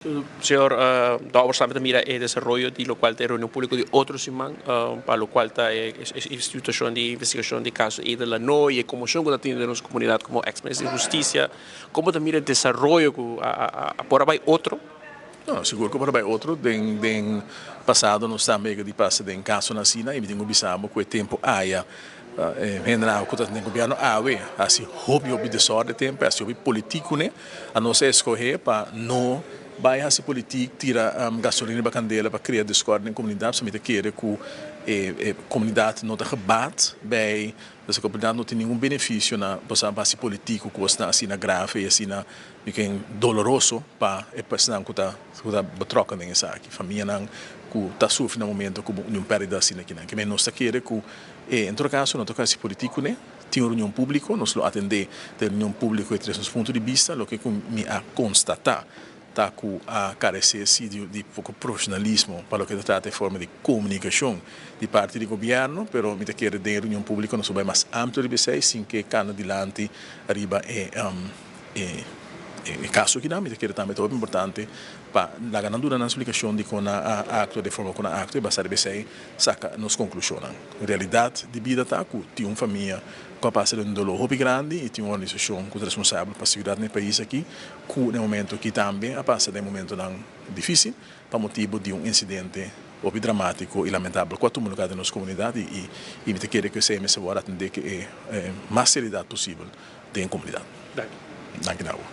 Señor Dowers tambe ta mira e desaroyo di locual ta e reunion publico di otro siman pa locual ta e situacion di investigacion di caso Edel Lanoy y e conmocion cu ta teniendo den nos comunidad como ex minister di Husticia. Como ta mira e desaroyo cu a por a bay otro? No, sigur cu por a bay otro. Den pasado nos tambe a di pasa den casonan asina y mi tin cu bisa bo cu e tempo aya hendenan cu ta den gobierno awe haci hopi hopi desorde tempo, haci hopi politic cune. A nos a escoge pa no bay haci politic, tira gasolina riba candela pa crea discord den comunidad, pasobra mi ta kere cu e comunidad no ta gebaat bij, dus e comunidad no tin ningun beneficio na boso a haci politic cu cosnan asina grave y asina doloroso pa e personanan cu ta betrokken den esaki, famianan cu ta sufri na momento cu un perdida asina kinan. Kimen nos ta kere cu e en todo caso no ta haci politic cune. Tin un reunion públiko, nos lo atendé den reunion públiko e tres nos punto di bista. Loke ku mi a konstatá ta ku a karesé si di poko profeshonalismo pa loke ta trata e forma di komunikashon di parti di gobièrnu, pero mi ta kere den e reunion públiko nos lo bai mas amplio riba esei sin ke kana dilanti riba e e kaso akinan. Mi ta kere tambe ta hopi importante pa laga nan duna nan splikashon dikon nan a aktua di e forma ku nan a aktua i basá riba esei Saka nos konklushonnan. Realidat di bida ta ku tin un famia ku a pasa den un doló hopi grandi i tin un organisashon ku ta responsabel pa siguridat na e pais aki ku na e momento aki tambe a pasa den momentonan difísil pa motibu di un insidente hopi dramátiko i lamentabel ku a tuma lugá den nos komunidat i i mi ta kere ku esei mester wòrdu atendé ku e mas seriedat posibel den komunidat. Danki. Danki na bo.